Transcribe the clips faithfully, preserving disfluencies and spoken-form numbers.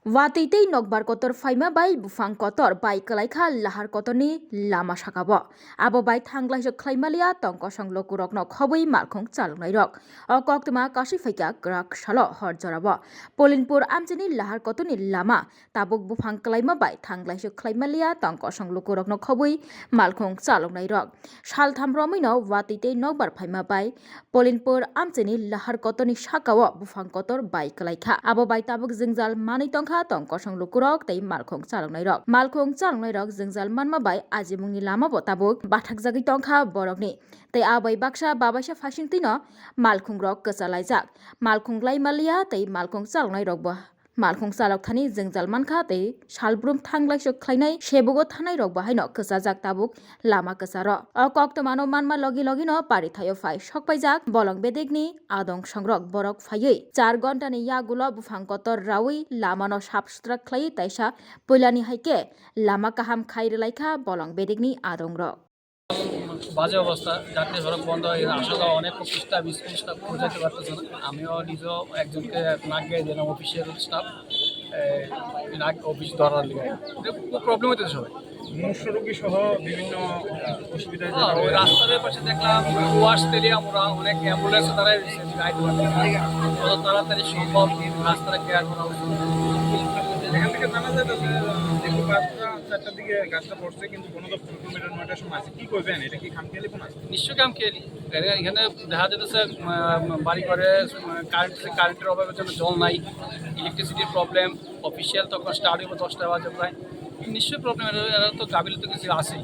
Watwi tei nokbar kotor phaima bai buphang kotor bai kwlaikha lahar kotorni lama sakao. Abo bai thanglaisok khlaimaliya tong kosong lukurokno khobwi malkhung chaloknairok. O koktwma kasui phaikha kwrak salo hor jorao. Polinpur amchini lahar kotorni lama tabuk buphang kwlaima bai thanglaisok khlaimaliya tong kosong lukurokno khobwi malkhung chaloknairok. Saltham romwino watwi tei nokbar phaima bai Polinpur amchini lahar kotorni sakao buphang kotor bai kwlaikha. Abo bai tabuk jwngjal manwi tongkha tong kosong lukurok tei malkhung chaloknairok. Malkhung chaloknairok jwngjal manma bai ajimungni lamabo tabuk bathakjagwi tongkha borokni. Tei a bai baksa babaisa phasingtwino malkhungrok kwchalaijak. Malkhung laimaliya tei malkhung chaloknairokbo malkhung chalok thani jwngjal mankha tei salbrum thanglaisok khlainai sebugo thanairok bahaino kwchajak tabuk lama kwcharo. O koktwmano manma logi logino parithaio phai sokpaijak bolong bedekni adong songrok borok phaiwi char gontani yagulo buphang kotor rawi lamano sap sutrak khlaiwi taisa puilani haikhe lama kaham khai rwlaikha bolong bedekni adongrok. বাজে অবস্থা, জাতীয় সড়ক বন্ধ হয়ে আসা যাওয়া অনেক পঁচিশটা বিশ তিরিশটা পৌঁছাতে পারতেছে না। আমিও নিজেও একজনকে নাক গিয়ে দিলাম, অফিসিয়াল স্টাফ, নাক অফিস ধরার লিগে। খুব প্রবলেম হইতেছে সবাই। মনুষ্য রোগী সহ বিভিন্ন অসুবিধায় হ্যাঁ, ওই রাস্তার পাশে দেখলাম ওয়াশ তেলিয়া মোড়া, অনেক অ্যাম্বুলেন্স তারা গাইড করে। যত তাড়াতাড়ি সম্ভব রাস্তাটা ক্লিয়ার করা উচিত। এখান থেকে জানা যায় যে, যেহেতু পাঁচটা চারটার দিকে গাছটা পড়ছে, কিন্তু বন দপ্তর কর্মীরা নয়টার সময় আছে। কি করবেন? এটা কি খামখেয়ালি কোনো আছে? নিশ্চয়ই খামখেয়ালি। এখানে দেখা যাইতেছে, উম, বাড়ি ঘরে, উম, কারেন্ট, কারেন্টের অভাবের জন্য জল নাই, ইলেকট্রিসিটির প্রবলেম, অফিসিয়াল তখন স্টার্ট হইব দশটা বাজে প্রায়। নিশ্চয়ই প্রবলেম, এরা, এরা তো গাফিলতি কিছু আছে,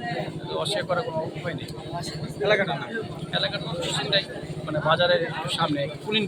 তো অস্বীকার করার কোনো উপায় নেই। এলাকাটার নাম? এলাকার নাম সুসিংডাই, মানে বাজারের একটু সামনে পুলিন।